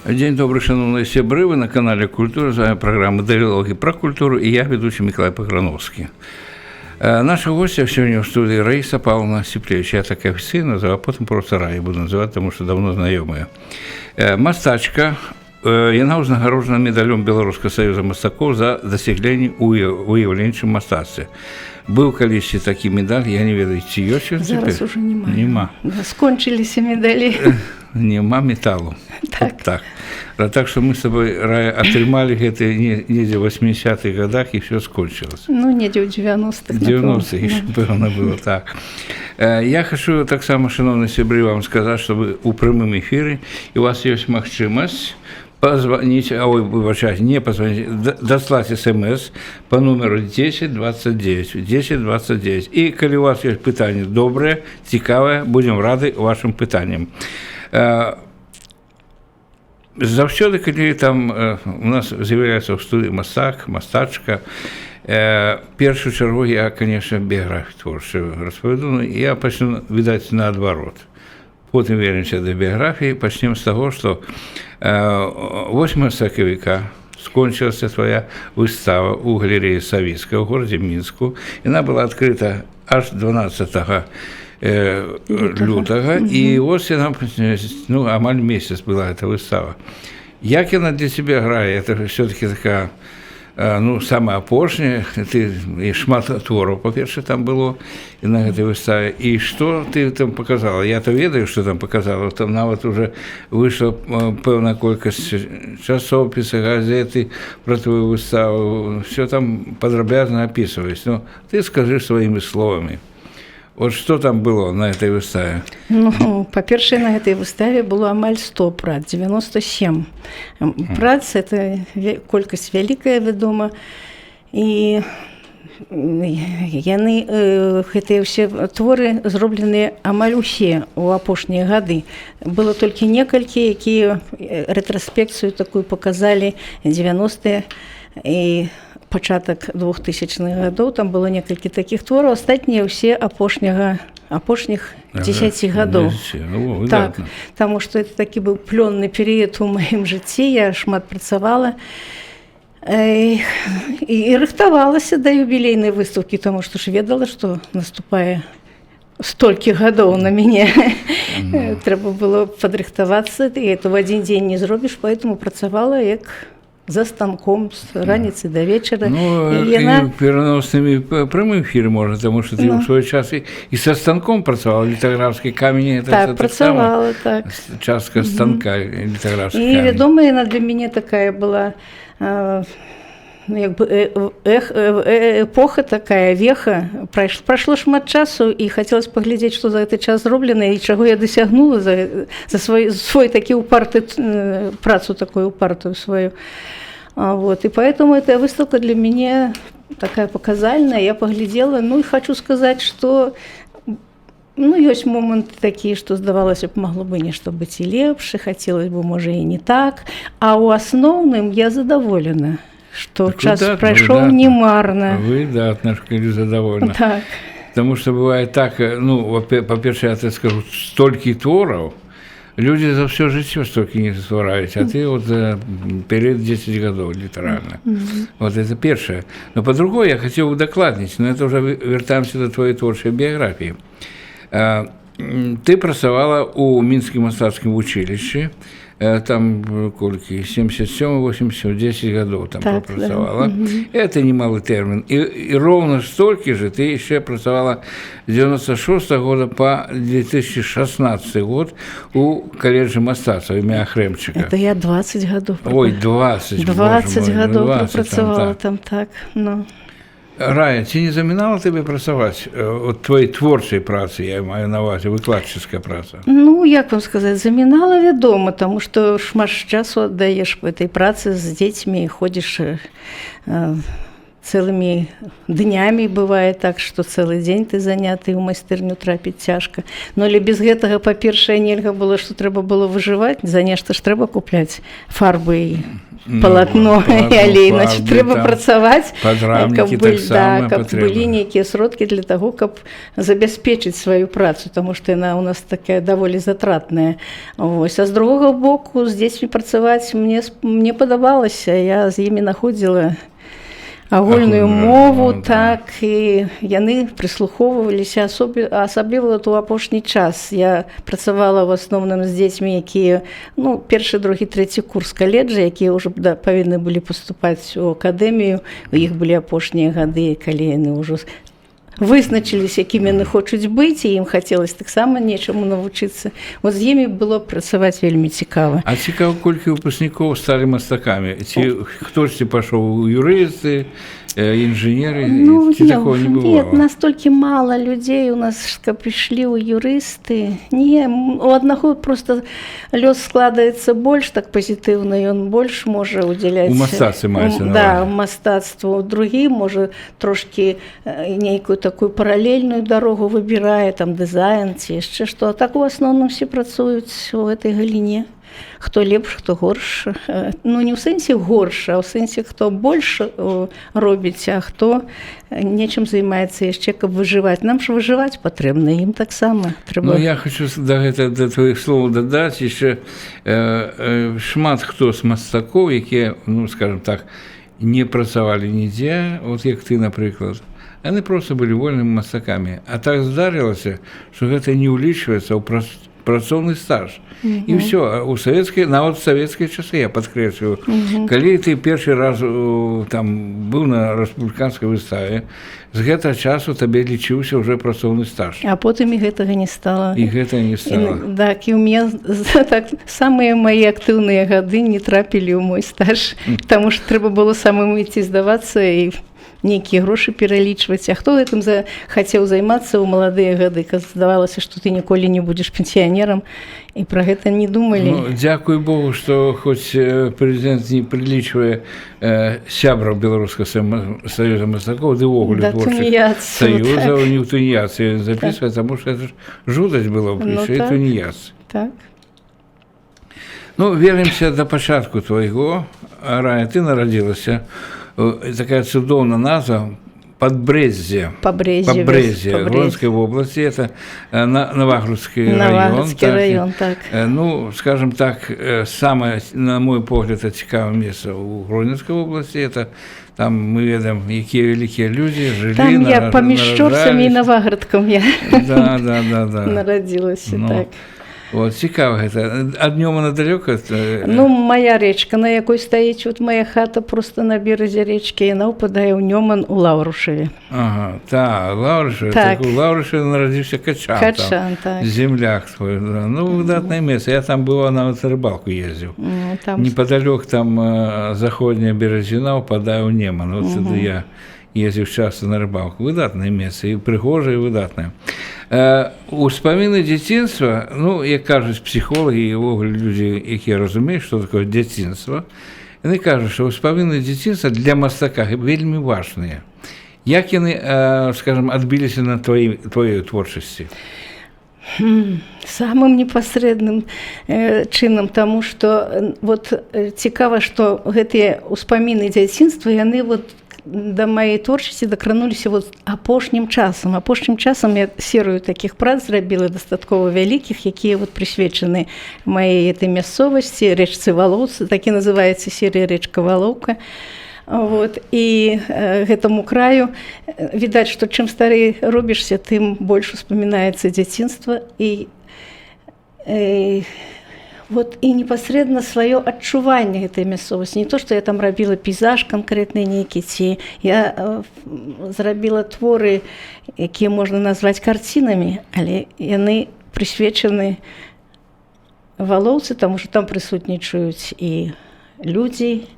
Дзень добры, шаноўныя сябры, вы на канале «Культура», з вамі праграма «Дыялогі пра культуру» і я, вядучы Мікалай Паграновскі. Наша госця сёння ў студыі Раіса Паўлаўна Ціплевіч. Я так афіцыйна называю, а потым проста Рая буду называць, таму што даўно знаёмая. Мастачка, яна ўзнагароджана медалём Беларускага саюза мастакоў за дасягненні ў выяўленчым мастацтве. Быў калісьці такі медаль, я не ведаю, ці ёсць ён Зараз цяпер? ужо няма. Нема. Да, скончыліся медалі. Нема металу. Так. Вот так. А так что мы с тобой, Рая, атрымалі гэта недзе в 80-х годах, і все скончылася. Ну, недзе ў 90-х. 90-х еще, пэўна, было так. Я хочу таксама, шаноўныя сябры, вам сказаць, что вы ў прямым эфіры, і у вас ёсць магчымасць позвонить, а ой, выбачаюсь, не позвонить, даслаць смс по номеру 1029, 1029. І калі у вас ёсць пытанне добрае, цікавае, будзем рады вашым пытанням. Заўсёды, калі там у нас з'яўляецца ў студыі мастак, мастачка, першую чаргу я, конечно, біяграфію творчую распавяду, но я пачну, відаць, наадварот. Потым вернемся да біяграфіі, пачнем з таго, што 8 сакавіка скончылася твоя выстава ў галерэі Савіцкага ў горадзе Мінску. Яна была адкрыта аж 12 лютага, і вось яна, ну, амаль месяц была эта выстава. Як яна для цябе грае? Это все-таки такая, ну, самая апошняя, ты і шмат твораў, па-першае, там было і на гэтай выставе. І што ты там показала? Я то ведаю, што там показала. Там нават уже выйшла пэўная колькасць часопіса, газеты про твою выставу. Все там падрабязна описываюсь. Ну, ты скажи сваімі словамі. Вот что там было на этой выставе? Ну, па-першае, на гэтай выставе было амаль 100 прац, 97 прац, это колькасць вялікая, вядома. І яны, гэтыя ўсе творы зробленыя амаль усе ў апошнія гады. Было толькі некалькі, якія рэтраспекцыю такую паказалі, 90-е і пачатак 2000-х гадоў, там было некалькі такіх твораў, астатнія ўсе апошніх 10 гадоў. Ну, так, выдатна. Таму што это такі быў плённы перыяд у маім жыцці, я шмат працавала. І рыхтавалася да юбілейнай выстаўкі, таму што ж ведала, што наступае столькі гадоў на мяне. Трэба было падрыхтавацца, і это в адзін дзень не зробіш, поэтому працавала як за станком з раніцы да вечара. Ну, І і яна пераноснымі прямым эфіры можна, тому што ты Ну. ў свой час і са станком працавала, літаграфскі камень. Это, Так, это працавала, так. Частка станка літаграфскі І камень. вядома, яна для мяне такая была ну, як бы, эпоха такая, веха. Прайшло шмат часу, і хацелось паглядзець, што за гэты час зроблена і чаго я дасягнула за свой такі упарты, працу такую упартую сваю. Вот. И поэтому эта выставка для мяне такая паказальная. Я паглядзела, ну и хочу сказать, что, ну, ёсць моманты такія, што, здавалася б, магло бы нешта быць і лепш, і хацелось бы, можа, і не так. А ў асноўным я задаволена, што Так час выдатна, прайшоў выдатна. не марна. Выдатна, ж, калі задаволена. Так. Потому что бывает так, ну, па-першае, я тебе скажу, столькі твораў, люди за все жыццё столькі не ствараюць, а ты вот за период 10 гадоў літаральна. Вот это першае. Но па-другое, я хотел удакладніць, но это уже вяртаемся до твоей творчай біяграфіі. Ты працавала ў Мінскім мастацкім вучылішчы, там колькі, 77, 80, 10 гадоў там Так, прапрацавала. да. Это немалы тэрмін. І роўна столькі же ты яшчэ працавала з 96 года по 2016 год у каледжы мастацтва імя Ахрэмчыка. Это я 20 гадоў. Ой, 20, боже 20 мой, гадоў 20 там, прапрацавала так. там, так. Ну. Рая, ці не замінала табе працаваць от твоей творчай працы, я маю на увазе выкладчыцкая праца? Ну, як вам сказаць, замінала, вядома, таму што шмат часу аддаеш этой працы з дзецьмі, ходзіш, Цэлымі днямі бывае так, што цэлы дзень ты заняты, ў майстэрню трапіць цяжка. Но але без гэтага, па-першае, нельга было, што трэба было выжываць, за нешта ж трэба купляць фарбы і Ну, палатно і алей, значит, фарбы, трэба там, працаваць, каб, падрамнікі былі, таксама да, каб патрэбны. былі нейкія сродкі для таго, каб забяспечыць сваю працу, таму што яна ў нас такая даволі затратная. Вось. А з другога боку, з дзецьмі працаваць мне падабалася, я з імі находзіла агульную Агульную мову, мову, да. так, і яны прыслухоўваліся, асабліва вот у апошні час. Я працавала ў асноўным з дзецьмі, якія, ну, першы, другі, трэці курс каледжа, якія ўжо, да, павінны былі паступаць у акадэмію. У іх былі апошнія гады, калі яны ўжо вызначыліся, якімі яны хочуць быць, і ім хацелось таксама нечаму навучыцца. Вот з імі было працаваць вельмі цікава. А цікава, колькі выпускнікоў сталі мастакамі? Ці хтосьці пашоў у юрысты, інжынеры, Ну, ці не, такого не нет, бывало? Настолькі мала людзей у нас, каб ішлі ў юрысты. Не, у аднаго просто лёс складаецца больш так пазітыўна, ён больш можа удзяляць У мастацтве маецца на да, ўвазе. Мастацтву. Другі можа трошкі нейкую такую паралельную дарогу выбірае, там дызайн ці яшчэ што. А так у асноўным все працуюць у гэтай галіне. Хто лепш, хто горш. Ну, не ў сэнсе горш, а ў сэнсе, хто больш робіць, а хто нечым займаецца яшчэ, каб выжываць. Нам ж выжываць патрэбна, ім таксама трэба. Ну, я хочу да гэта, да твоих слоў дадаць яшчэ шмат хто з мастакоў, якія, ну, скажем так, не працавалі нідзе, вот як ты, напрыклад, яны просто былі вольнымі мастакамі. А так здарылася, што гэта не ўлічваецца ў працоўны стаж. І ўсё. У савецкай, нават савецкія часы, я падкрэсліваю, калі ты першы раз там быў на рэспубліканскай выставе, з гэтага часу табе лічыўся ўжо працоўны стаж. А потым і гэтага не стала. І гэта не стала. І, так, і ў меня так самыя мае актыўныя гады не трапілі ў мой стаж, таму што трэба было самым ісці здавацца і нейкія грошы пералічваць. А хто гэтым хацеў займацца ў маладыя гады, здавалася, што ты ніколі не будзеш пенсіянерам, і пра гэта не думалі. Ну, дзякуй Богу, што хоць прэзідэнт не прылічвае сябраў Беларускага саюза мастакоў ды ўвогуле Да, творчых тунеядцаў, саюзаў так. не ў тунеядцы записываць, таму што это ж жудасць была б, Ну, яшчэ і так. тунеядцы. Так. Ну, вернемся да пачатку твайго. Рая, ты нарадзілася, такая цудоўная назва, Подбрездзе. Пабрэзе. Пабрэзе, Гродненской области, это Новогрудский район. Навагрудскі так, район, так. Ну, скажем так, самое, на мой погляд, цікавае месца ў Гродненской области, это там мы ведаем, якія вялікія людзі жылі, Там я паміж Шчорсамі і нараджаліся. Наваградкам я нарадзілася, Ну, так. Вот, цікава гэта. Ад Нёмана далёка? Ну, моя рэчка, на якой стаіць вот моя хата, просто на беразе рэчкі, яна ўпадае ў Нёман у Лаўрушаве. Ага, так, Лаўрушава. Так. Так. У Лаўрушаве нарадзіўся Качан. Там. Качан, так. Земляк твой. Да. Ну, выдатнае месца. Я там быў, нават на рыбалку ездзіў. Ну, там Неподалеку там заходняя Березина ўпадае ў Неман. Вот сюды я ездзіў часто на рыбалку. Выдатнае месца, і прыгожае, і выдатнае. Успаміны дзяцінства, ну, як кажуць псіхолагі і ўвогуле людзі, якія разумеюць, што такое дзяцінства, яны кажуць, што ўспаміны дзяцінства для мастака вельмі важныя. Як яны, скажем, адбіліся на тваёй творчасці? Самым непасрэдным чынам, таму што вот цікава, што гэтыя ўспаміны дзяцінства, яны вот да маёй творчасці дакрануліся вот апошнім часам. Апошнім часам я серыю такіх прац зрабіла дастаткова вялікіх, якія вот прысвечаны маей этой мясцовасці, рэчцы Валоўцы, так і называецца серыя «Рэчка Валоўка». Вот, і гэтаму краю. Відаць, што чым старэй робішся, тым больш успамінаецца дзяцінства і вот і непасрэдна сваё адчуванне гэтай мясцовасці. Не то што я там рабіла пейзаж канкрэтны нейкі, ці я зрабіла творы, якія можна назваць карцінамі, але яны прысвечаны Валоўцы, таму што там прысутнічаюць і людзі,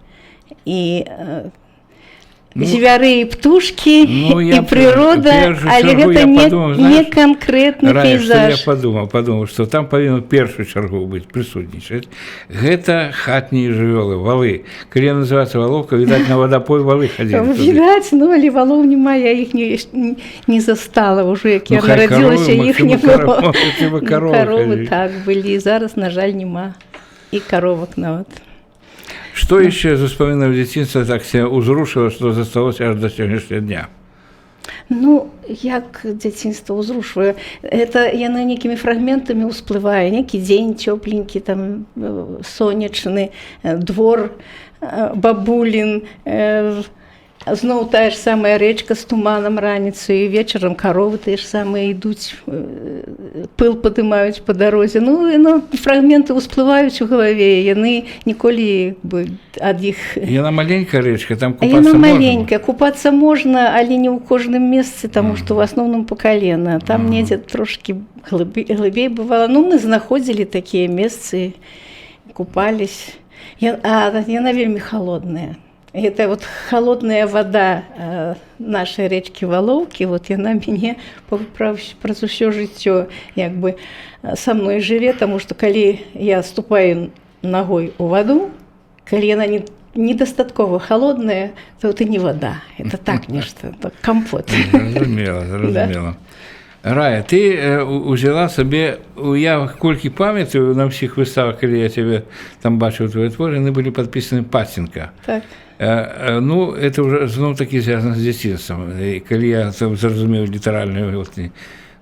і Ну, звяры і птушкі, ну, і я прырода, першую але чаргу гэта я не, падумаў, не знаеш, канкрэтны Рая, што я пейзаж. падумаў, што там павінен першую чаргу быць прысутнічаць. Гэта хатнія жывёлы, валы. Калі называецца Валоўка, відаць, на вадапой валы хадзілі туды. Відаць, ну, але валоў няма, я іх не застала ўжо, як Ну, я хай нарадзілася, каровы, іх не магчыма, было. магчыма, Ну, каровы каровы хадзілі. так былі, зараз, на жаль, няма і каровак нават. Што яшчэ з успамінаў дзяцінства так цябе ўзрушыла, што засталося аж да сённяшняга дня? Ну, як дзяцінства ўзрушвае? Это яно нейкімі фрагментамі ўсплывае, нейкі дзень цёпленькі, там сонечны, двор бабулін, зноў тая ж самая рэчка з туманам раніцаю і вечарам, каровы тыя ж самыя ідуць, пыл падымаюць па дарозе. Ну, яно, фрагменты ўсплываюць у галаве, яны ніколі як бы ад іх. Яна маленькая рэчка, там А купацца яна можна? маленькая, купацца можна, але не ў кожным месцы, таму што ў асноўным па калена. Там недзе трошкі глыбей бывала. Ну, мы знаходзілі такія месцы, купались. А яна вельмі холодная. Это вот холодная вода нашай рэчкі Валоўкі, вот яна мяне праз усё жыццё як бы са мной жыве, таму што калі я ступаю ногой у ваду, калі яна не недастаткова холодная, то это не вода, это так нешта, это компот. Зразумела, зразумела. Рая, ты узяла сабе, я колькі памятаю, на ўсіх выставах, калі я цябе там бачыў, твои творы, яны былі падпісаны «Пацінка». Так. Ну, это уже зноў-такі звязана з дзяцінствам. І калі я там зразумеў літаральна вот,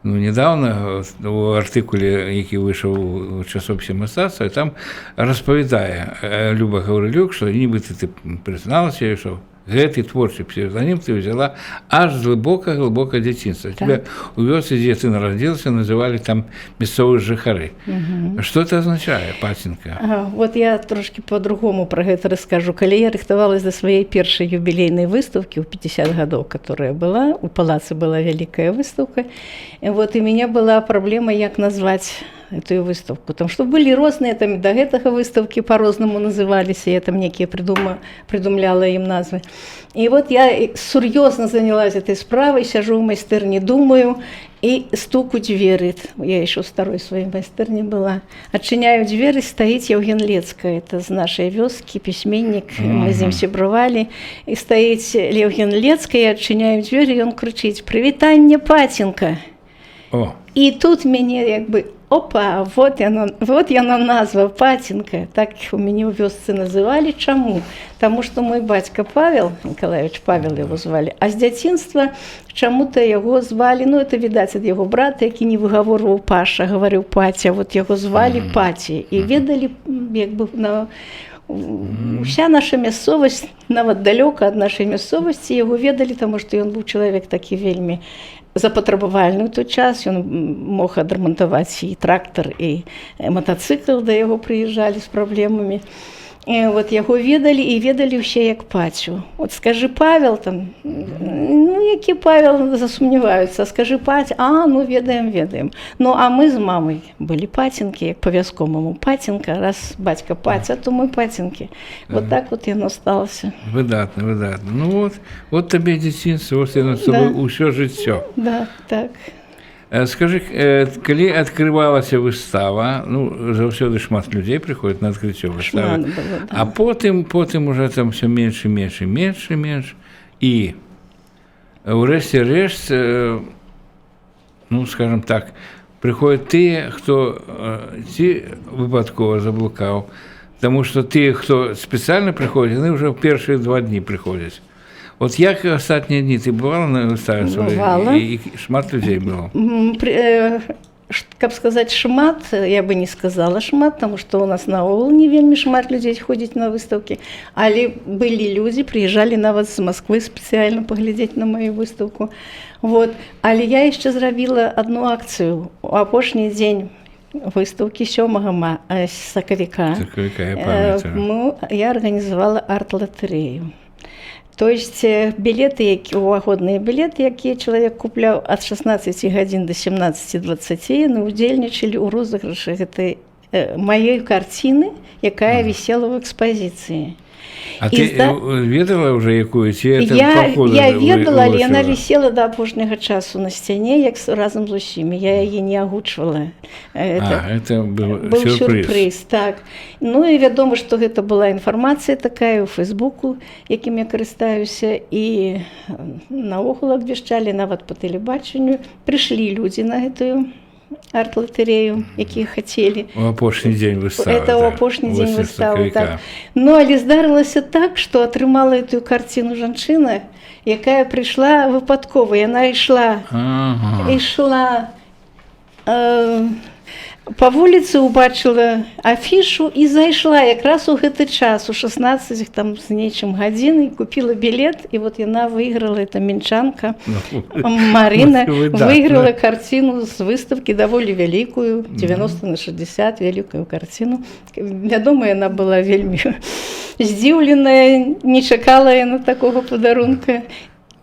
ну, недавно вот, у артыкуле, які выйшаў у часопісе «Мастацтва», там распавядае Люба Гаўрылюк, што нібыта ты прызналася, што гэты творчы псевданім ты ўзяла аж з глыбока-глыбока дзяцінства. Так. Тебя у вёсцы, дзе ты нарадзілася, называлі там мясцовыя жыхары. Што это азначае, «Пацінка»? А, вот я трошки по-другому про гэта расскажу. Калі я рыхтавалась да сваёй першай юбілейнай выстаўкі ў 50 гадоў, которая была, у палацы была вялікая выстаўка, і вот у меня была праблема, як назваць эту выставку. Там што былі розныя там да гэтага выстаўкі, по-рознаму называліся, я там некія прыдумляла ім назвы. І вот я сур'ёзна занялась этой справай, сяжу ў майстэрні, думаю, і стук у дзверы. Я еще ў старой сваёй майстэрні была. Адчыняю дзверы, стаіць Яўген Лецка, это з нашай вёскі, пісьменнік, мы з ім сябравалі. І стаіць Яўген Лецка, я адчыняю дзверы, ён крычыць: «Прывітанне, Пацінка!» О, І тут мяне як бы опа, вот яна назва «Пацінка». Так у мяне ў вёсцы называлі. Чаму? Таму што мой бацька Павел Николаевич, Павел яго звалі, а з дзяцінства чаму-то яго звалі, ну, это відаць ад яго брата, які не выгаворваў «Паша», гаварыў «Паця», вот яго звалі Паці і ведалі як бы на уся наша мясцовасць, нават далёка ад нашай мясцовасці яго ведалі, таму што ён быў чалавек такі вельмі запатрабавальны ў той час, ён мог адрамантаваць і трактар, і матацыкл, да яго прыязджалі з праблемамі. І вот яго ведалі і ведалі ўсе як Пацю. Вот скажы «Павел» там, ну, які Павел, засумняваюцца, скажы «Паць», а, ну, ведаем, ведаем. Ну а мы з мамай былі Пацінкі, як па-вясковаму Пацінка, раз бацька Паця, то мы Пацінкі. Вот так вот яно сталася. Выдатна, выдатна. Ну вот, вот табе дзяцінства, вот яно з табой ўсё жыццё. Да, так. Скажы, калі адкрывалася выстава, ну, заўсёды шмат людзей прыходзіць на адкрыццё выставы. Шмат было, да. А потым уже там все менш і менш і менш і менш. І ўрэшце рэшт, ну, скажем так, прыходзяць тыя, хто ці выпадкова заблукаў, таму што тыя, хто спецыяльна прыходзіць, яны ўжо ў першыя 2 дні прыходзяць. Вот як астатнія дні, ты бывала на выставе сваёй? Бывала. І шмат людзей было? Каб сказаць шмат, я бы не сказала шмат, таму што у нас наогул не вельмі шмат людзей ходзіць на выстаўкі. Але былі людзі, прыязджалі нават з Масквы спецыяльна паглядзець на маю выстаўку. Вот. Але я яшчэ зрабіла одну акцыю. У апошні дзень выстаўкі, 7 сакавіка, Сакавіка, я памятаю. Ну, я арганізавала арт-латарэю. То есть білеты, які уваходныя білеты, якія чалавек купляў ад 16 гадзін до 17:20, яны ўдзельнічалі ў розыгрышы гэтай маёй карціны, якая вісела в экспазіцыі. А ты ведала уже якую, ці это Я, по ходу я ведала, але яна вывучыла? вісела да апошняга часу на сцяне, як разам з усімі. Я яе не агучвала. А, это был, Быў сюрприз. сюрпрыз, так. Ну і вядома, што гэта была інфармацыя такая ў фэйсбуку, якім я карыстаюся, і наогул абвяшчалі нават па тэлебачанню. Прыйшлі людзі на гэтую арт-латарэю, якія хацелі. У апошні дзень выставы. Это ў так, апошні дзень 8 выставы, сакавіка. так. Ну, але здарылася так, што атрымала эту карціну жанчына, якая прыйшла выпадкова. Яна ішла ішла па вуліцы, убачыла афішу і зайшла якраз у гэты час, у 16 там з нечым гадзін, і купила білет, і вот яна выйграла, это мінчанка Марына, Ну, выдатна. выйграла карціну з выставкі, даволі вялікую, 90 на 60, вялікую карціну. Вядома, яна была вельмі здзіўленая, не чакала яна такога падарунка.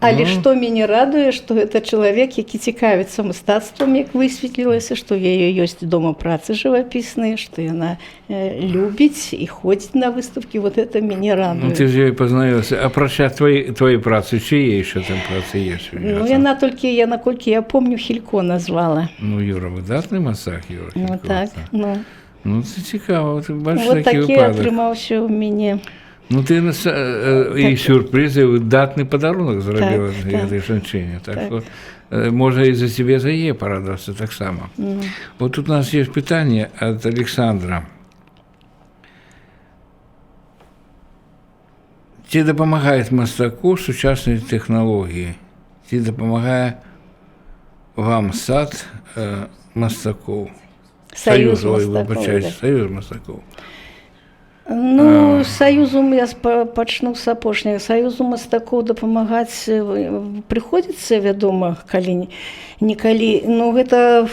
Але Ну. што мяне радуе, што гэта чалавек, які цікавіцца мастацтвам, як высветлілася, што ў яе ёсць дома працы жывапісныя, што яна любіць і ходзіць на выстаўкі. Вот это мяне радуе. Ну, ты з ёй пазнаёмілася. Апрача твоей працы, чые еще там працы есть у неё Ну, там? яна толькі, я, наколькі я помню, Хілько назвала. Ну, Юра, выдатны мастак, Юра Ну, Хілько, так, ну. Ну, це цікаво, ти бачиш, Вот такі такі випадок. атрымаўся ў мяне. Ну, ти і сюрприз, і выдатны падарунак зрабіла Так, так. этой жанчыне. Так, Так. что можна і за себе, за яе парадавацца таксама. Ну. Вот тут у нас есть пытанне от Александра. Ці дапамагаюць мастаку сучасныя тэхналогіі? Ці дапамагае вам сад мастакоў? Саюз ой, мастакоў, выбачаюсь, да. Саюз мастакоў. Ну, саюзу я пачну з апошняга. Саюзу мастакоў дапамагаць прыходзіцца, вядома, калі не калі. Ну, гэта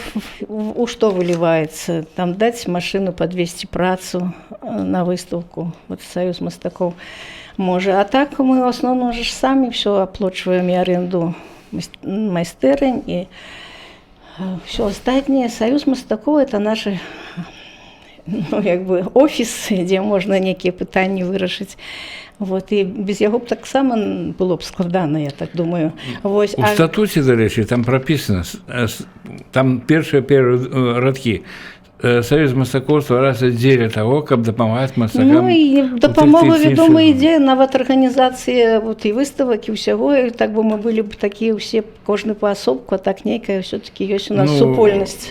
у што выліваецца? Там даць машыну, падвесці працу на выстаўку. Вот саюз мастакоў можа. А так мы ў асноўным же ж самі ўсё аплочваем, і аренду майстэрань, і ўсё астатняе. Саюз мастакоў — это нашы, ну, як бы офіс, дзе можна нейкія пытанні вырашыць. Вот, і без яго б таксама было б складана, я так думаю. Вось, У статуце, дарэчы, там прапісана, там першыя радкі. Саюз мастакоў ствараецца дзеля таго, каб дапамагаць мастакам. Ну і у дапамога, тых ці вядома, іншых. ідзе, нават арганізацыя вот, і выставак, і ўсяго, і так бы мы былі б такія ўсе кожны паасобку, а так нейкая ўсё-такі ёсць у нас супольнасць.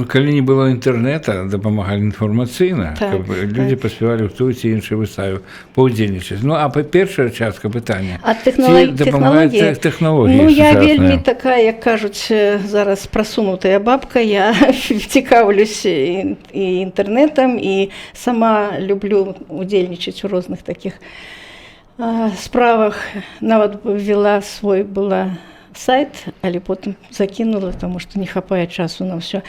Калі не было інтэрнэта, дапамагалі інфармацыйна, каб людзі паспявалі ў тую ці іншую выставу паўдзельнічаць. Ну, а першая частка пытання. А Ці дапамагаюць тэхналогіі? тэхналогіі Ну, я сучасныя? вельмі такая, як кажуць, зараз прасунутая бабка, я цікаўлюсь і інтэрнэтам, і сама люблю удзельнічаць у розных такіх справах. Нават ввела свой была сайт, але потым закінула, таму што не хапае часу на ўсё.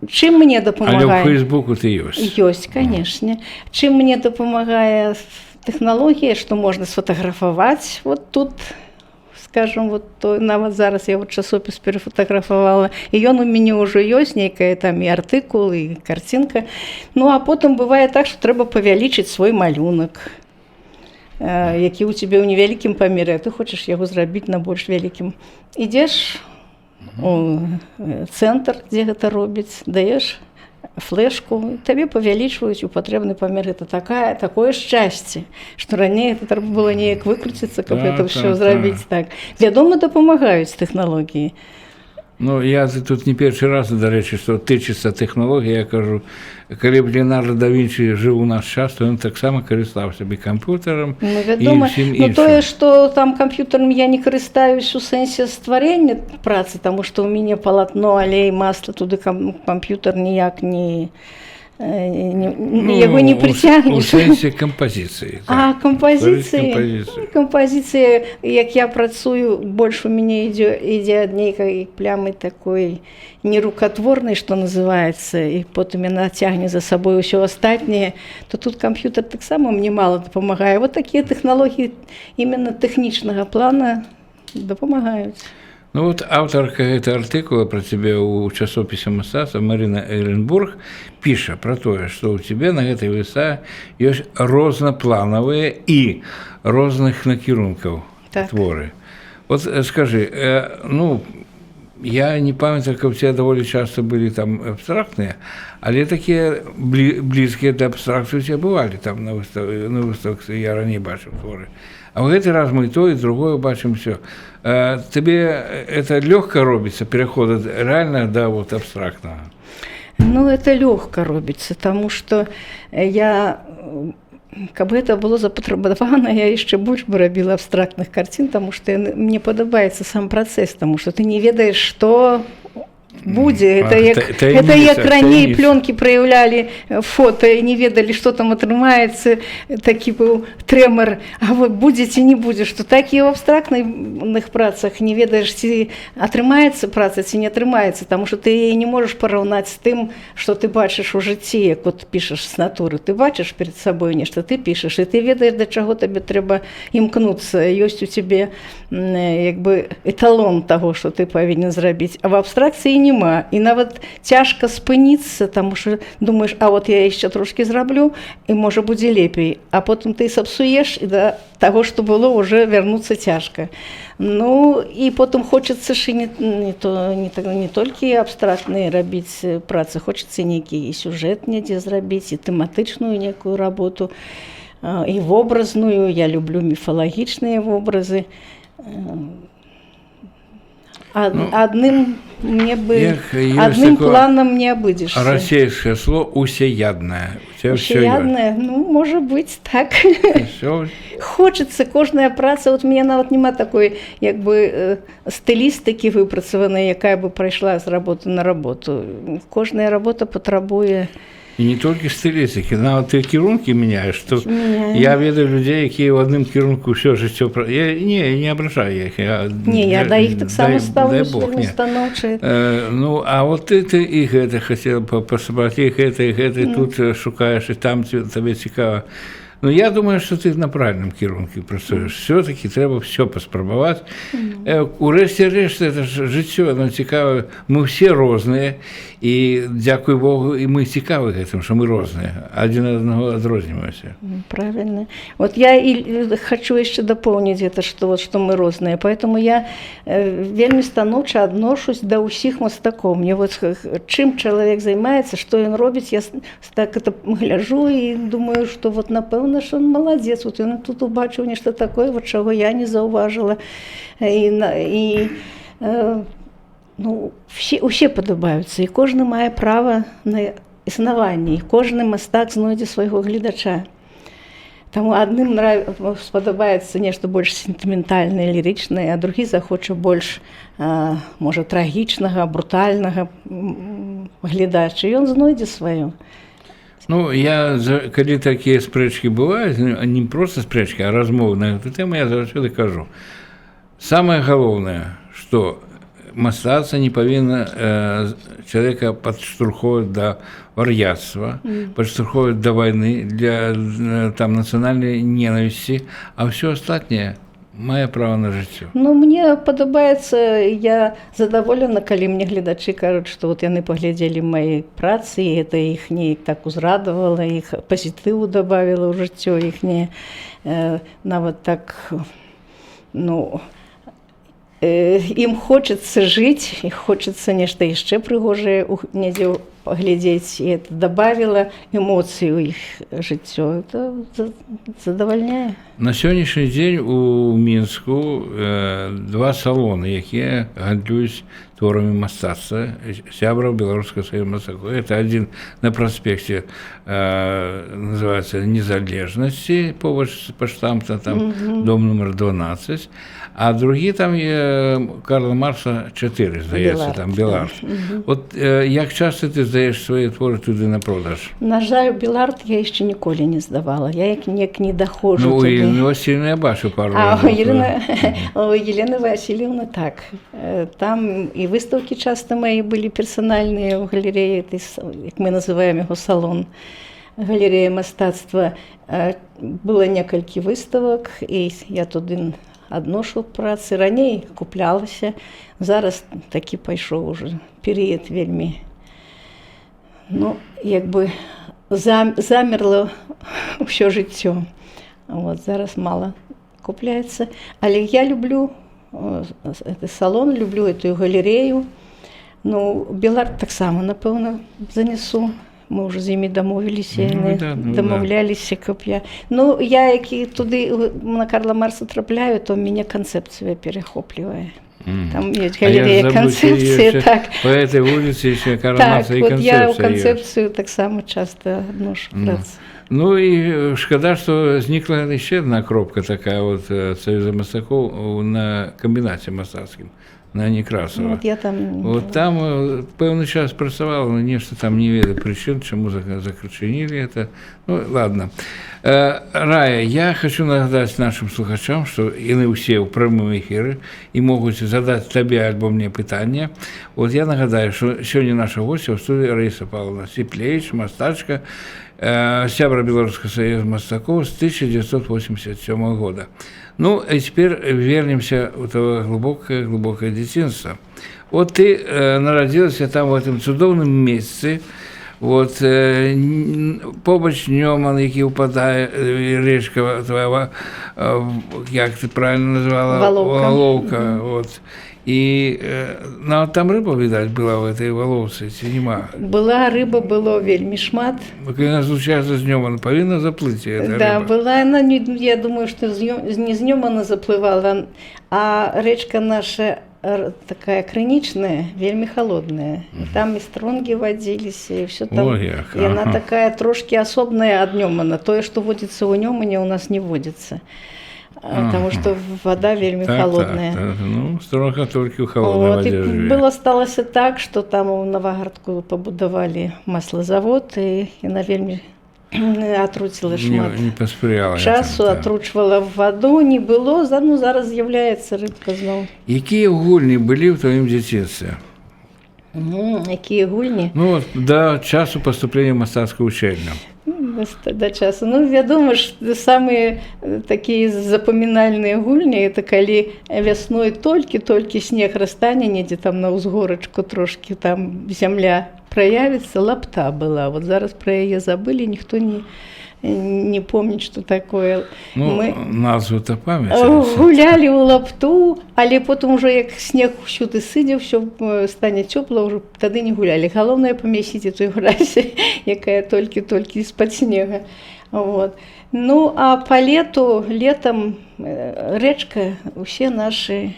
Чым мне Але ў дапамагае? Фейсбуку ты ёсць. Ёсць, канешне. Чым мне дапамагае тэхналогія, што можна сфотаграфаваць вот тут, скажем, вот то, нават зараз я вот часопіс перафотаграфавала, і ён у мяне ўжо ёсць, нейкая там і артыкул, і карцінка. Ну, а потым бывае так, што трэба павялічыць свой малюнак, які ў цябе ў невялікім памеры, а ты хочаш яго зрабіць на больш вялікім. Ідзеш у цэнтр, дзе гэта робіць, даеш флешку, табе павялічваюць у патрэбны памер. Это такое шчасце, што раней это трэба было неяк выкруціцца, каб это ўсё зрабіць так. Вядома, дапамагаюць тэхналогіі. Ну, я тут не першы раз, дарэчы, што тычыцца тэхналогій, я кажу, калі б Леонардо да Вінчы жыў у наш час, то ён таксама карыстаўся б і камп'ютарам, Ну, і вядома, ўсім ну, іншым. тое, што там камп'ютарам я не карыстаюсь у сэнсе стварэння працы, таму што ў мяне палатно, алей, масла, туды камп'ютар ніяк не, Ну, яго не у прыцягнеш. сэнсе кампазіцыі. А так. кампазіцыі, Кампазіцыі. ну, кампазіцыя, як я працую, больш у мяне ідзе ад нейкай плямы такой нерукатворнай, што называецца, і потым яна цягне за сабой усё астатняе, то тут камп'ютар таксама мне мала дапамагае. Вот такія тэхналогіі именно тэхнічнага плана дапамагаюць. Ну вот аўтарка гэтага артыкула пра цябе ў часопісе мастацтва Марына Эренбург піша пра тое, што ў цябе на гэтай выставе ёсць рознапланавыя і розных накірункаў творы. Вот скажы, ну, я не памятаю, каб усе даволі часта былі там абстрактныя, але такія блізкія да абстракцыі усе бывалі там на выставках, я раней бачыў творы. А ў гэты раз мы і то, і другое бачым все. Табе это лёгка робіцца, пераход ад рэальнага да вот абстрактнага? Ну, это лёгка робіцца, таму што я, каб гэта было запатрабавана, я яшчэ больш бы рабіла абстрактных карцін, таму што мне падабаецца сам працэс, таму што ты не ведаеш, што будзе. Это як, это як таямніца, раней таямніца. плёнкі праяўлялі, фота і не ведалі, што там атрымаецца, такі быў трэмар, а вот будзе ці не будзе, што так і ў абстрактных працах не ведаеш, ці атрымаецца праца, ці не атрымаецца, таму што ты яе не можаш параўнаць з тым, што ты бачыш у жыцці, як вот пішаш з натуры, ты бачыш перед сабой нешта, ты пішаш, і ты ведаеш, да чаго табе трэба імкнуцца, ёсць у цябе як бы эталон таго, што ты павінен зрабіць, а в абстракцыі няма, і нават цяжка спыніцца, таму што думаеш, а вот я яшчэ трошкі зраблю, і можа будзе лепей, а потым ты сапсуеш, і да таго, што было, уже вярнуцца цяжка. Ну і потым хочацца ж і не, то, не, не толькі абстрактныя рабіць працы, хочацца нейкі і сюжэт недзе зрабіць, і тэматычную некую работу, і вобразную. Я люблю міфалагічныя вобразы. Ну, адным мне бы як ёсць адным такое планам не абыдзешся. Расійскае слово «усеядное». У тебя всё ёсць. Усеядное? Ну, можа быць, так. Всё. Хочацца, кожная праца, вот мне нават няма такой як бы стылістыкі выпрацаванай, якая бы прайшла з работы на работу. Кожная работа патрабуе. І не толькі стылістыкі, нават ты кірункі мяняеш, што Мяняю. я ведаю людзей, якія ў адным кірунку ўсё жыццё я не абражаю іх. Я, Не, я да іх таксама дай стаўлюсь Бог, вельмі не. станоўча. Ну, а вот ты і гэта хацела пасабраць, і гэта, і гэта, і тут шукаеш, і там табе цікава. Ну, я думаю, што ты на правільным кірунку працуеш. Все-таки трэба все паспрабаваць. Урэшце рэшт, это ж жыццё, оно цікавае. Мы все розныя, і дзякуй Богу, і мы цікавы гэтым, што мы розныя, адзін ад аднаго адрозніваемся. Правильно. Вот я и хочу еще дополнить это, что вот что мы розные. Поэтому я вельмі станоўча адношусь да ўсіх мастакоў. Мне вот чым чалавек займаецца, што ён робіць, я так это гляжу і думаю, што вот напэўна, що он маладзец. Вот ён тут убачыў нешта такое, вот чаго я не заўважыла. І, ну, усе падабаюцца, і кожны мае права на існаванне, і кожны мастак знойдзе свайго гледача. Таму адным спадабаецца нешта больш сентыментальнае, лірычнае, а другі захоча больш, можа, трагічнага, брутальнага глядач, і ён знойдзе сваё. Ну, я, калі такія спрэчкі бываюць, ну, не просто спрэчкі, а размовы на гэту тэму, я заўсёды кажу. Самае галоўнае, што мастацтва не павінна чалавека падштурхоўваць да вар'яцтва, падштурхоўваць да вайны, для там нацыянальнай ненавісці, а ўсё астатняе мае права на жыццё. Ну, мне падабаецца, я задаволена, калі мне гледачы кажуць, што вот яны паглядзелі мае працы, і это іх неяк так узрадавала, іх пазітыву добавіла ў жыццё іхняе. Нават так, ну, ім хочацца жыць, і хочацца нешта яшчэ прыгожае недзе паглядзець, і это добавила эмоцыі ў іх жыццё. Это задавальняе. На сённяшні дзень у Мінску два салоны, якія гандлююць творамі мастацтва сябраў Беларускага саюза мастакоў. Это адзін на праспекце, называется Незалежнасці, побач з паштамта, там дом номер 12, а другі там е Карла Марса 4, здаецца, Беларт, там Беларт. Вот як часта ты здаеш свае творы туды на продаж? На жаль, Беларт я яшчэ ніколі не здавала. Я як неяк не дахожу Ну, у туды. Ірыны Васільеўны я бачу пару А у разоў. Елены, у Елены Васильевны так. Там і выставкі часто мои былі персанальныя ў галерэі, этой, як мы называем яго, салон, галерэя мастацтва. Было некалькі выставак, і я туды адношу працы. Раней куплялася, зараз такі пайшоў уже перыяд вельмі, ну, як бы замерла ўсё жыццё. Вот, зараз мала купляецца. Але я люблю гэты салон, люблю эту галерею. Ну, Беларт таксама, напэўна, занесу. Мы ўжо з імі дамовіліся, Ну, яны да, ну, да. дамаўляліся, каб я. Ну, я які туды на Карла Марса трапляю, то мяне канцэпцыя перахоплівае. Там ёсць А я галерея забыўся, канцэпцыі, яшчэ так. По этой улице еще Карла Так, Маркса и вот я ў канцэпцыя ёсць. канцэпцыю таксама часта адношу працы. Ну і шкада, што знікла яшчэ одна кропка такая вот Саюза мастакоў на камбінаце мастацкім на Некрасова. Ну, вот я там. Вот там пэўны час працавала, но нешта там, не ведаю прычын, чаму зачынілі это. Ну, ладно. Рая, я хочу нагадаць нашым слухачам, што яны ўсе ў прамым эфіры і могуць задаць табе альбо мне пытанне. Вот я нагадаю, што сёння наша госця ў студыі Раіса Павловна Ціплевіч, мастачка, сябра Беларускага саюза мастакоў з 1987 года. Ну, и теперь вернемся ў твоё глубокое, глубокое дзяцінства. Вот ты нарадзілася там, в этом цудоўным месцы, вот, побач Нёман, які ўпадае, рэчка твоя, як ты правильно назвала? Валоўка. Валоўка, вот. І нават там рыба, відаць, была в этой Валоўцы, ці нема? Была рыба, было вельмі шмат. Бо калі яна злучаецца з Нёман, павінна заплыць эта Да, рыба. была она, не, я думаю, что не з Нёмана заплывала, а рэчка наша такая крынічная, вельмі холодная. І там і стронгі вадзіліся, і все там. Ой, як, І яна такая трошкі асобная ад Нёмана. Тое, што водзіцца ў Нёмане, у нас не водзіцца. Потому что вода вельмі холодная. Так. Ну, стронга толькі ў холоднай Вот, і вадзе жыве. было, сталася так, што там у Наваградку пабудавалі маслазавод, і яна вельмі атруціла шмат Не паспрыяла часу, этому, так. атручвала ваду, не было, ну, зараз з'яўляецца рыбка зноў. Якія гульні былі ў тваім дзяцінстве? Якія гульні? Ну, вот, да часу паступлення ў мастацкую вучэльню. Да часу. Ну, вядома ж, самыя такія запамінальныя гульні — это калі вясной толькі-толькі снег растане недзе там на ўзгорачку, трошкі там зямля праявіцца, лапта была. Вот зараз пра яе забылі, ніхто не помніць, што такое. Ну, Мы назву-то памятаеце. гулялі ў лапту, але потым уже, як снег усюды сыдзе, ўсё стане цёпла, ўжо тады не гулялі. Галоўнае — памясіць эту гразь, якая толькі-толькі з-пад снега. Вот. Ну, а по лету, летом рэчка, усе нашы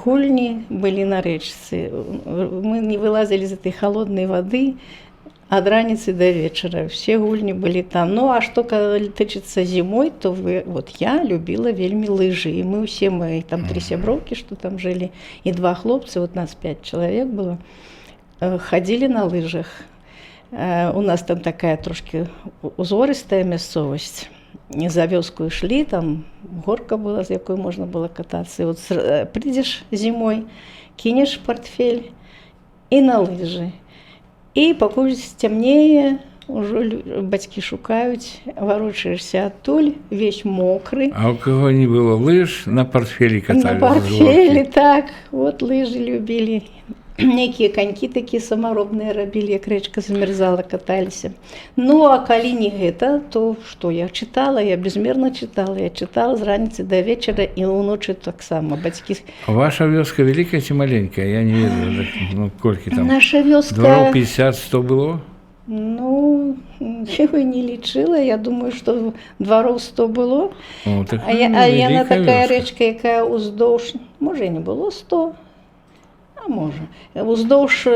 гульні былі на рэчцы. Мы не вылазілі з этой холодной воды ад раніцы до вечара. Все гульні былі там. Ну, а што тычыцца зімой, то вот я любіла вельмі лыжы. І мы ўсе, мы там тры сяброўкі, што там жылі, і два хлопцы, вот нас пять чалавек было, хадзілі на лыжах. У нас там такая трошкі узорыстая мясцовасць. За вёску ішлі, там горка была, з якой можна было катацца. І вот прыйдзеш зімой, кінеш портфель і на лыжы. І пакуль сцямнее, ўжо бацькі шукаюць, варочаешся адтуль, весь мокры. А у кого не было лыж, на портфелі катались На з портфелі, горкі. Так. Вот лыжы любілі. Нейкія канькі такія самаробныя рабілі, як рэчка замерзала, каталіся. Ну, а калі не гэта, то што я чытала, я безмерна чытала, я чытала з раніцы да вечара і ўночы таксама. Бацькі. Ваша вёска вялікая ці маленькая? Я не ведаю, так, ну, колькі там? Наша вёска. Двароў 50-100 было? Ну, я не лічыла, я думаю, што двароў 100 было. О, так, А яна вялікая такая вёска. рэчка, якая ўздоўж, можа, і не было 100, а можа. Уздоўж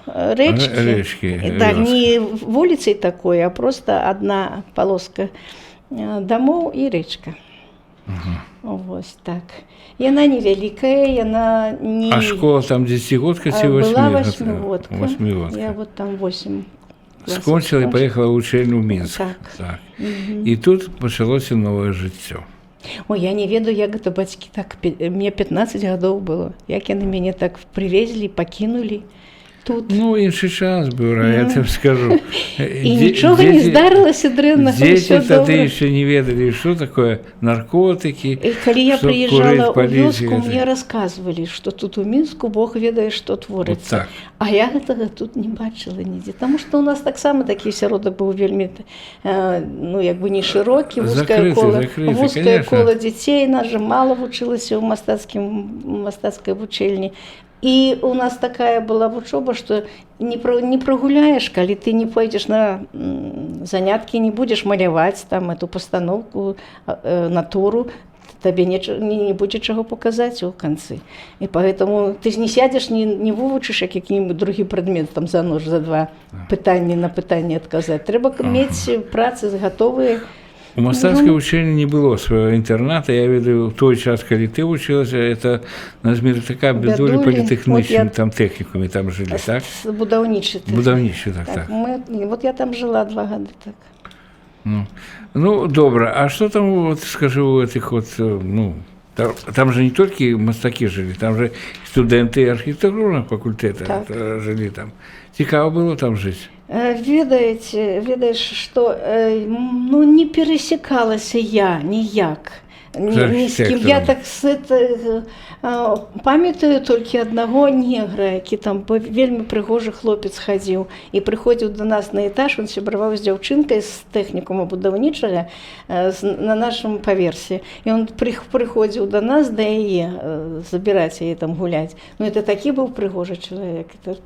рэчкі, Рэчкі, так, вёска. не вуліцай такой, а просто одна полоска дамоў і рэчка. Вось так. Яна невялікая, яна не. А школа там дзесяцігодка ці Была восьмігодка? восьмігодка. Восьмігодка. Я вот там 8 класаў Скончыла і скончыла. паехала ў вучэльню ў Мінск. Так. Так. І тут пачалося новае жыццё. Ой, я не ведаю, як гэта бацькі так, мне 15 гадоў было, як яны мяне так прывезлі, пакінулі. Тут. Ну, іншы час быў, я табе скажу. І нічога не здарылася дрэннага. Дзеці Ўсё тады добра. яшчэ не ведалі, што такое наркотыкі. І калі я што прыязджала курыць, паліць, ў вёску, гэта. мне рассказывалі, што тут у Мінску Бог ведае, што творыцца. Вот так. А я гэтага тут не бачыла нідзе. Таму што у нас таксама такі асяродак быў вельмі ну, як бы не шырокі, вузкае Закрыты, кола, закрыты, вузкае конечно. кола дзяцей, нас жа мала вучылася ў мастацкай вучэльні. І у нас такая была вучоба, што не прагуляеш, калі ты не пойдзеш на заняткі, не будзеш маляваць там эту пастаноўку, натуру, табе не будзе чаго паказаць у канцы. І поэтому ты ж не сядзеш, не вывучыш як які-нибудь другі прадмет там за ноч, за два пытанні на пытанне адказаць. Трэба мець працы гатовыя. У мастацкай вучэльні не было свайго інтэрната. Я ведаю, у той час, калі ты вучылася, это на Зміратака Бядулі Бядулі. політэхнічным Вот я- там тэхнікуме там жылі, так? Будаўнічы. Будаўнічы, так. Мы, вот я там жыла 2 гады, так. Ну, добра. А что там, вот, скажи, у этих вот, ну, там же не только мастакі жылі, там же студэнты архітэктурнага факультэта жылі там. Цікава было там жыць? Ведаеце, ведаеш, што ну, не перасекалася я ніяк. З Ні з кім. Я архітэктарам. так с это, памятаю толькі аднаго негра, які там вельмі прыгожы хлопец хадзіў і прыходзіў до нас на этаж, он сябраваў з дзяўчынкай з тэхнікума будаўнічага на нашым паверсе. І он прыходзіў до нас, да яе, забіраць яе там гуляць. Ну, это такі быў прыгожы чалавек. Это,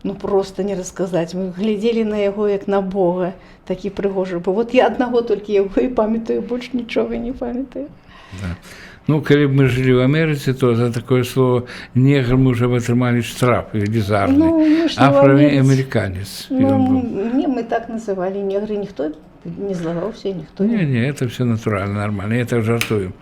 ну, просто не расказаць. Мы глядзелі на яго як на Бога, такі прыгожы быў. Вот я аднаго толькі яго і памятаю, больш нічога не памятаю. Да. Ну, калі б мы жылі ў Амерыцы, то за такое слово «негр» мы уже б атрымалі штраф велізарны. Ну, мы ж не ў Амерыцы. Афроамериканец. Ну, не, мы так называлі негры, ніхто не злаваўся, ніхто Не, не, это все натурально, нормально, я так жартую.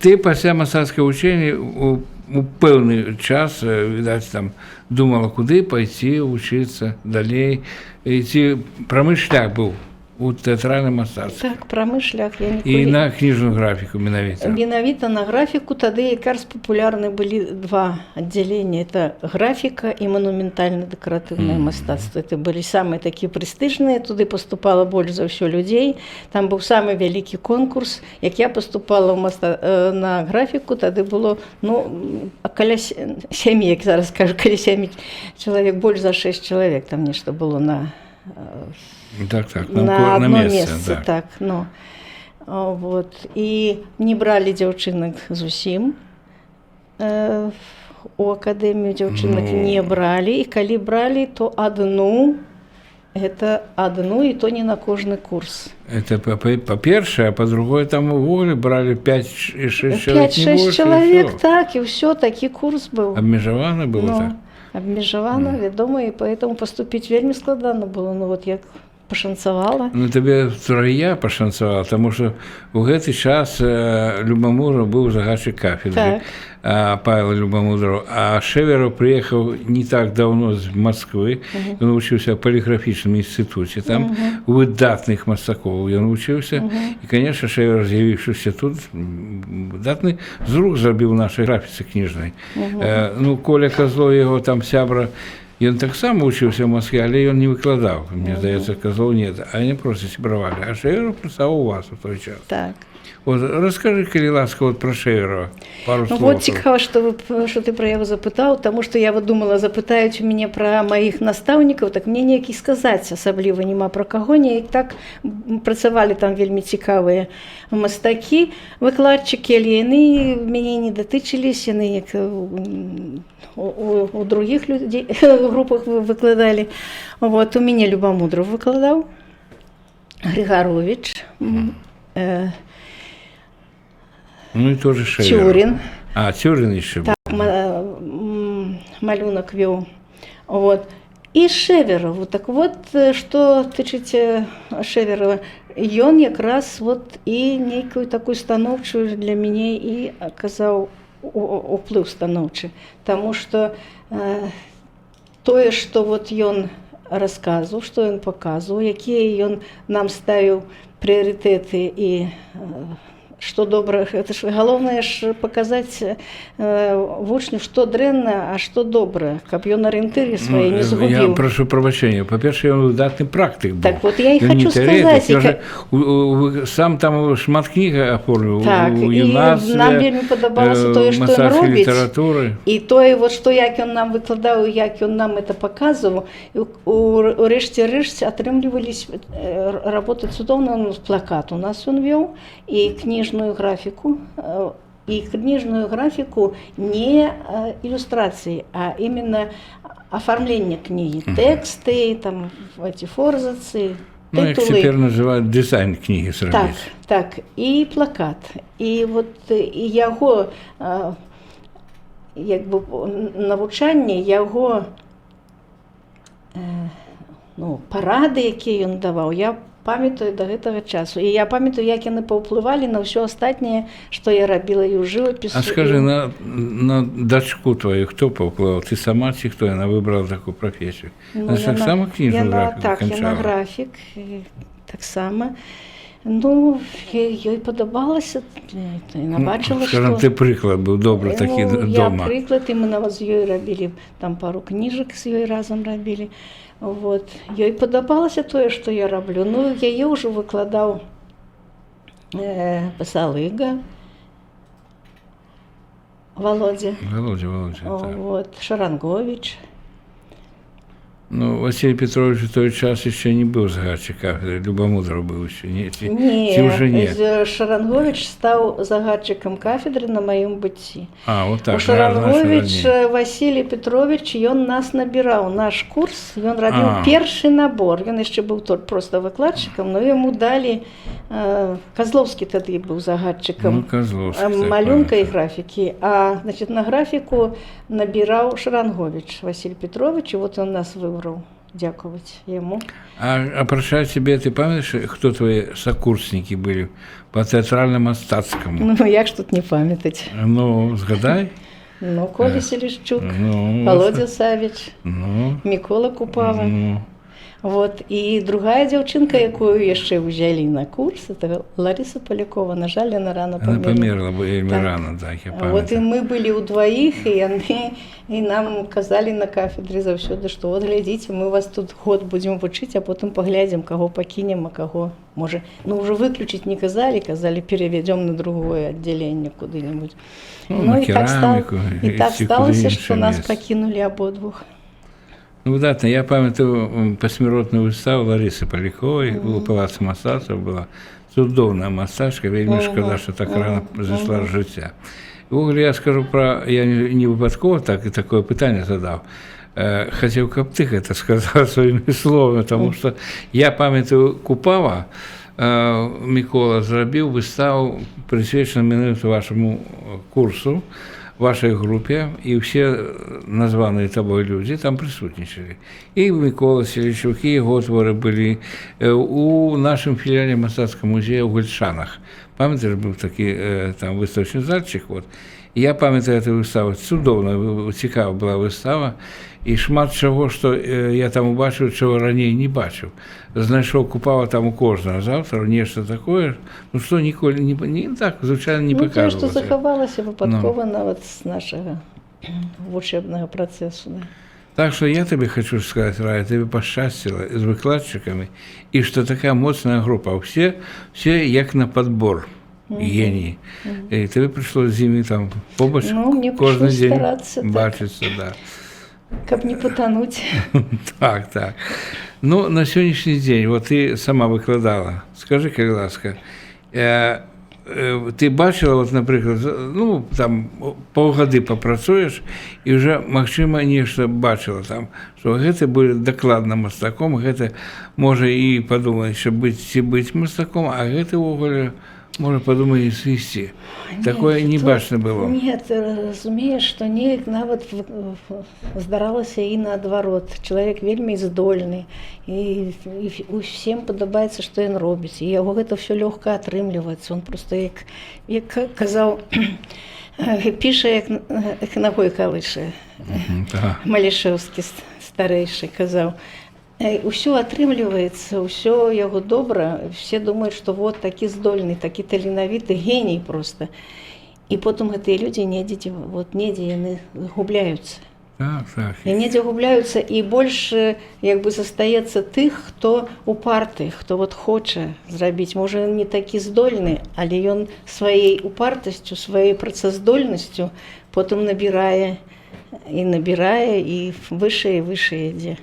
Ты пасля мастацкай вучэльні у пэўны час, відаць, там думала, куды пайці вучыцца далей. І ці прамы шлях быў у тэатральным мастацтве? Так, прамы шлях, я І ніколі. на кніжную графіку менавіта. Менавіта на графіку. Тады якраз папулярны былі два аддзялення: это графіка і манументальна-дэкаратыўнае мастацтва. Это былі самыя такія прэстыжныя, туды поступала больш за ўсё людзей, там быў самы вялікі конкурс. Як я поступала ў на графіку, тады было, ну, каля сямі, як зараз кажу, каля сямі чалавек, больш за шэсць чалавек там нешта было на Так, на на одно месца, месца, так. Так, ну. Вот. І не бралі дзяўчынак зусім. У акадэмію дзяўчынак Ну. не бралі, і калі бралі, то адну, это адну, і то не на кожны курс. Это па-першае, а па-другое, там увогуле бралі 5 і 6 чалавек, не 5-6 больше, і чалавек, всё. так, і ўсё, такі курс быў. Абмежавана было Ну, так. абмежавана, вядома, і поэтому паступіць вельмі складана было. Ну вот як пашанцавала. Ну, табе трая пашанцавала, таму што ў гэты час Любамудраў быў загадчык кафедры. Павел Любамудраў. А Шэвераў прыехаў не так давно з Масквы. Ён вучыўся ў паліграфічным інстытуце. Там у выдатных мастакоў ён вучыўся. І, конечно, Шэвераў, з'явіўшыся тут, выдатны зрух зрабіў нашай графіцы кніжнай. Ну, Коля Казлоў, яго там сябра, ён таксама вучыўся ў Маскве, але ён не выкладаў. Мне здаецца, Казлоў нет. А они просто сябравалі. А Шэвераў працаваў у вас у той час. Так. Вот, раскажы, калі ласка, вот пра Шэверава пару Ну, слоў. вот цікава, што ты пра яго запытаў, таму што я вот думала, запытаюць у мяне пра маіх настаўнікаў, так мне неяк і сказаць асабліва няма пра каго, неяк так працавалі там вельмі цікавыя мастакі, выкладчыкі, але яны мяне не датычыліся, яны як у другіх людзей групах выкладалі. Вот, у мяне Любамудраў выкладаў, Грыгарович, Ну і тоже Шэвераў. Цюрин. А, Цюрин еще Так, был. Малюнак вёў. Вот. І Шэвераву. Так вот, што тычыць Шэверава, ён якраз вот і нейкую такую станоўчую для мяне і аказаў уплыў станоўчы. Таму што тое, што вот ён расказваў, што ён паказваў, якія ён нам ставіў прыярытэты і Што добра, это ж галоўнае ж паказаць вучню, што дрэнна, а што добра, каб ён арыентыры свае не Ну, я згубіў. прашу прабачэння. Па-першае, ён выдатны практык быў. Так вот я і Ён не хочу тэарэтык, сказаць, і ён жа сам там шмат кніг аформіў Так, у і юнацтве, нам вельмі падабалася тое, што ён мастацкай робіць. літаратуры. І тое, вот, што як ён нам выкладаў, і як ён нам это паказваў, і у рэшце рэшце атрымлівались работы цудоўна. Ну, плакат у нас ён вёў і кніжную графіку, і кніжную графіку не ілюстрацыі, а именно оформление кнігі, тэксты, там эти форзацы, Ну, як тытулы. цяпер называюць, дызайн кнігі Так, зрабіць. так, і плакат. І вот і яго як бы навучанне, яго ну, парады, якія ён даваў, я памятаю да гэтага часу. І я памятаю, як яны паўплывалі на ўсё астатняе, што я рабіла і ў жывапісу. А скажы, на дачку твою хто паўплываў? Ты сама ці хто? Яна выбрала такую прафесію? Ну, Яна ж таксама кніжную яна, графіку так, яна канчала? графік, і таксама. Ну, ёй падабалася, яна бачыла, Скажам, што ты прыклад быў добры такі Ну, я дома. прыклад, і мы нават з ёй рабілі там пару кніжак, з ёй разам рабілі. Вот. Ёй падабалася тое, што я раблю. Ну, яе ўжо выкладаў Пасалыга Володя. Володя, Володя, так. Вот, Шарангович. Ну, Василий Петрович у той час яшчэ не быў загадчык кафедры, Любамудраў быў яшчэ, не, Не, ці ўжо не? Шарангович стаў загадчыкам кафедры на маім быцці. А, вот так. У Шарангович раней. Василий Петрович, ён нас набіраў, наш курс, ён рабіў першы набор. Ён яшчэ быў тут просто выкладчыкам, но яму далі, Казлоўскі тады быў загадчыкам Ну, Казлоўскі, так, малюнка і памятаю. графікі. А, значит, на графіку набіраў Шарангович Василий Петрович, і вот он нас выбраў. Дзякаваць яму. А апрача цябе, ты памятаеш, хто твои сокурсники были по тэатральна-мастацкаму? Ну, як ж тут не памятаць? Ну, згадай. Ну, Коля Селищук, Ну, Володя Савич, Ну, Мікола Купава. ну. Вот. І другая дзяўчынка, якую яшчэ ўзялі на курс, это Лариса Полякова. На жаль, яна рана Она памерла. памерла вельмі Так. рано, так, я Вот, і памятаю. мы былі ўдваіх, і яны і нам казалі на кафедры заўсёды, што вот глядзіце, мы вас тут год будзем вучыць, а потым паглядзім, каго пакінем, а каго, можа, ну, ўжо выключыць не казалі, казалі, перавядзём на другое аддзяленне куды-нибудь. Ну, на І так, кераміку, і так ці куды сталася, іншае што нас месца. пакінулі абодвух. Ну, выдатна. Я памятаю пасмяротную выставу Ларысы Паляковай у Палацы мастацтва была. Цудоўная мастачка, вельмі шкада, што так рана зайшла з жыцця. Увогуле я скажу пра, я не выпадкова так і такое пытанне задаў. Хацеў, каб ты гэта сказала сваімі словамі, таму што я памятаю, Купава Мікола зрабіў выставу, прысвечаную менавіта вашаму курсу, вашай групе, і ўсе названыя табой людзі там прысутнічалі. І Мікола Селішчук, і яго творы былі у нашым філіяле мастацкага музея ў Гульшанах. Памятаеш, быў такі там выставачны зальчык, вот. І я памятаю эту выставу, цудоўна, цікава была выстава, і шмат чаго, што я там убачыў, чаго раней не бачыў. Знайшоў Купава там у кожнага з аўтараў нешта такое, ну, што ніколі не так, звычайна, не Ну, тое, што паказвалася. захавалася выпадкова нават з нашага вучэбнага працэсу. Да. Так что я тебе хочу сказать, Рая, тебе пашчасціла з выкладчыкамі, і што такая моцная група, все як на подбор геніі. І табе прыйшлося з імі там побач Ну, мне кожны прыйшлось дзень старацца, так. бачыцца, да. Каб не патануць. Так. Ну, на сённяшні дзень, вот ты сама выкладала, скажы, калі ласка, ты бачыла, вот, напрыклад, ну, там, паўгады папрацуеш, і ўжо, магчыма, нешта бачыла там, што гэты будзе дакладна мастаком, гэта можа і падумаць, що быць ці быць мастаком, а гэты ўвогуле можа падумаць і сысці. Такое Нет, не бачна было. Нет, разумееш, што неяк нават здаралася і наадварот. Чалавек вельмі здольны, і усім падабаецца, што ён робіць. І яго гэта ўсё лёгка атрымліваецца. Он просто як казаў, піша, як ногой калыша. Малішэўскі старэйшы казаў. Усё атрымліваецца, ўсё яго добра, все думаюць, што вот такі здольны, такі таленавіты, геній просто. І потым гэтыя людзі недзе, вот недзе яны губляюцца. Так. І недзе губляюцца, і больш як бы застаецца тых, хто упарты, хто вот хоча зрабіць. Можа, ён не такі здольны, але ён сваёй упартасцю, сваёй працаздольнасцю потым набірае і набірае, і вышэй і вышэй ідзе.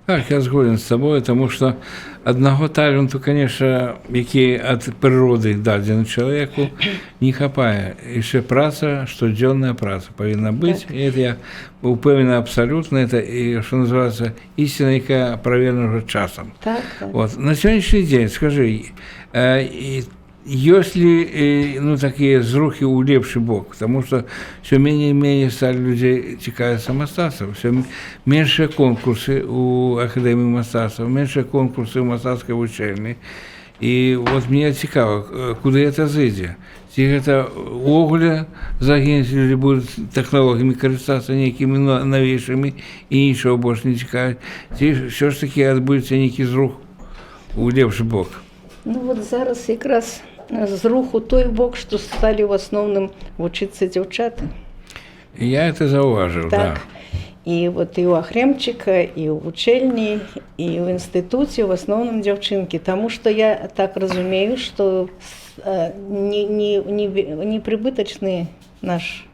Так, я згоден з табою, таму што аднаго таленту, конечно, які ад прыроды дадзены чалавеку, не хапае. Яшчэ праца, штодзённая праца павінна быць. І это я упэўнены абсалютна, это, і, што называется, истина, якая праверена ўжо часам. Так. Вот. На сённяшні дзень, скажы, ёсць ли ну, такія зрухі ў лепшы бок, потому что все менее и менее стали людей цікавіцца мастацтвам, все меншыя конкурсы у Акадэміі мастацтва, меншыя конкурсы ў мастацкай вучэльні. І вот мне цікава, куды это зыдзе. Ці гэта увогуле загінуць, людзі будуць тэхналогіямі карыстацца нейкімі навейшымі і нічого больш не цікавіць, ці ўсё ж такі адбудзецца нейкі зрух у лепшы бок? Ну вот зараз якраз зрух у той бок, што сталі ў асноўным вучыцца дзяўчаты. Я это заўважыў. Так. Да. І вот і ў Ахремчыка, і ў вучэльні, і ў інстытуце ў асноўным дзяўчынкі. Таму што я так разумею, што не прыбытачны наш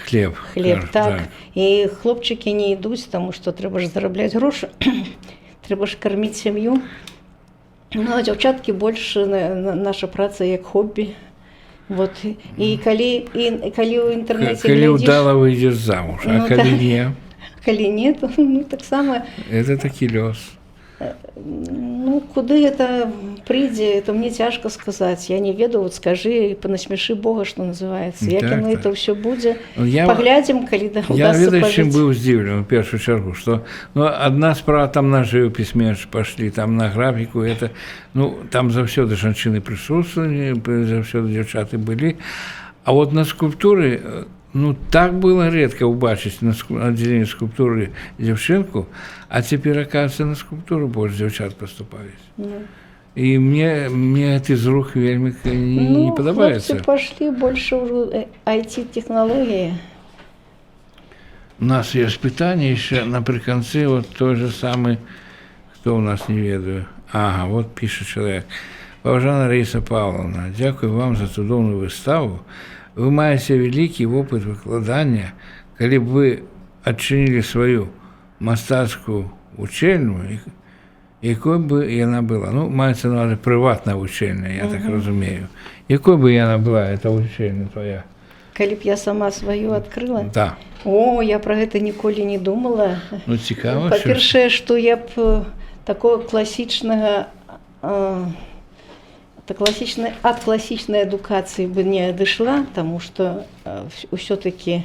хлеб. Хлеб, кажу, так. І хлопчыкі не ідуць, таму што трэба ж зарабляць грошы, трэба ж карміць сям'ю. Ну, а дзяўчаткі больш наша праца як хобі. Вот. І калі ў інтэрнэце Калі глядзіш, ўдала выйдзеш замуж, а Ну, калі так. не, калі не, то, ну, таксама. Это такі лёс. Ну, куды гэта прыйдзе, это мне цяжка сказаць. Я не ведаю, вот скажы, панасмяшы Бога, што называецца. Як яно это ўсё будзе. Ну, Паглядзім, калі да, я удасца ведаеш, чым пажыць. быў здзіўлены ў першую чаргу, што, ну, адна справа, там на жывапіс менш пашлі, там на графіку, это, ну, там заўсёды жанчыны прысутствовали, заўсёды дзяўчаты былі. А вот на скульптуры, ну, так было редко убачыць на аддзяленні скульптуры дзяўчынку, а цяпер, оказывается, на скульптуру больш дзяўчат паступаюць. Ну. І мне гэты зрух вельмі не Ну, падабаецца. хлопцы пошли больше ўжо IT-технологии. У нас есть пытанне еще напрыканцы, вот той же самый, кто у нас, не ведаю. Ага, вот пишет человек. Паважана Раіса Павловна, дзякую вам за цудоўную выставу. Вы маеце вялікі вопыт выкладання. Калі б вы адчынілі сваю мастацкую вучэльню, якой бы яна была? Ну, маецца на увазе прыватная вучэльня, я так разумею. Якой бы яна была, эта вучэльня твоя? Калі б я сама сваю адкрыла? Да. О, я про гэта ніколі не думала. Ну, цікава. Що ж. Па-першае, што я б такого класічнага ад класічнай адукацыі бы не адышла, таму што ўсё-такі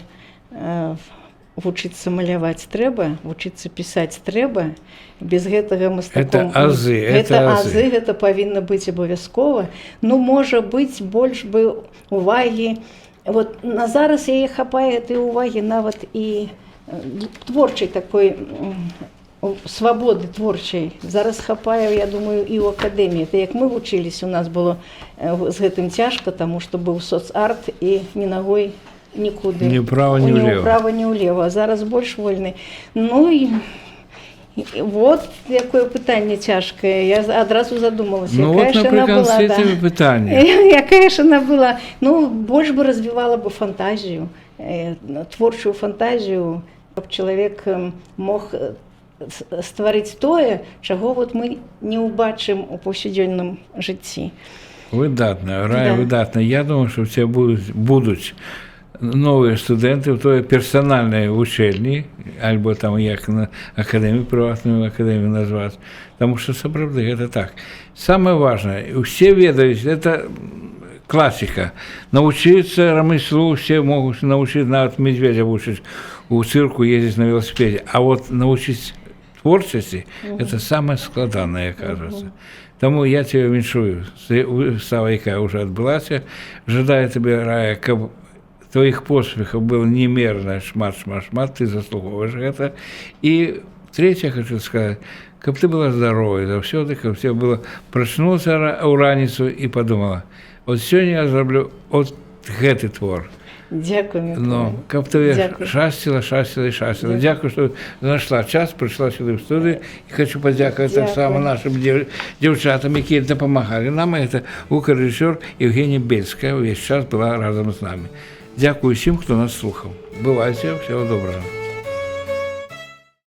вучыцца маляваць трэба, вучыцца пісаць трэба. Без гэтага мастаком Это азы, гэта это азы. азы, гэта павінна быць абавязкова. Ну, можа быць, больш бы увагі. Вот на зараз яе хапае гэтай увагі нават і творчай такой свабоды творчай. Зараз хапае, я думаю, і ў акадэміі. Это як мы вучыліся, у нас было з гэтым цяжка, таму што быў соцарт і ні ногой нікуды. Ні ўправа, ні Ні ўлева. ўправа, ні ўлева. А зараз больш вольны. Ну і вот якое пытанне цяжкае. Я адразу задумалася, Ну якая вот ж яна была, напрыканцы да. тебе пытанне. Якая ж яна была? Ну, больш бы развівала бы фантазію, творчую фантазію, каб чалавек мог стварыць тое, чаго вот мы не ўбачым у паўсядзённым жыцці. Выдатна, Рая, Да. выдатна. Я думаю, што ў цябе будуць новыя студэнты ў твоей персанальнай вучэльні, альбо там як на акадэмію, прыватную акадэмію назваць. Таму што сапраўды гэта так. Самае важнае, усе ведаюць, это класіка. Научиться ремеслу все могут научить, нават медведя вучыць у цирку ездить на велосипеде. А вот научить творчасці, это самое складанае, оказывается. Таму я тебя віншую з выстава, якая ўжо адбылася. Жадаю табе, Рая, каб твоих поспехаў было немерна шмат, шмат, шмат, ты заслугоўваеш гэта. І третье хочу сказать, Каб ты была здаровай заўсёды, каб все было, прачнулася ў раніцу і падумала: «Вот сёння я зраблю от гэты твор». Дзякую, Мікалай. Ну, каб табе Дзякую. шчасціла, шчасціла і шчасціла. Дзякую, што знайшла час, прыйшла сюды ў студыю. І хачу падзякаваць Дзякую. таксама нашым дзяўчатам, якія дапамагалі нам. Гэта гукарэжысёр Яўгенія Бельская ўвесь час была разам з намі. Дзякую ўсім, хто нас слухаў. Бывайце, усяго добрага.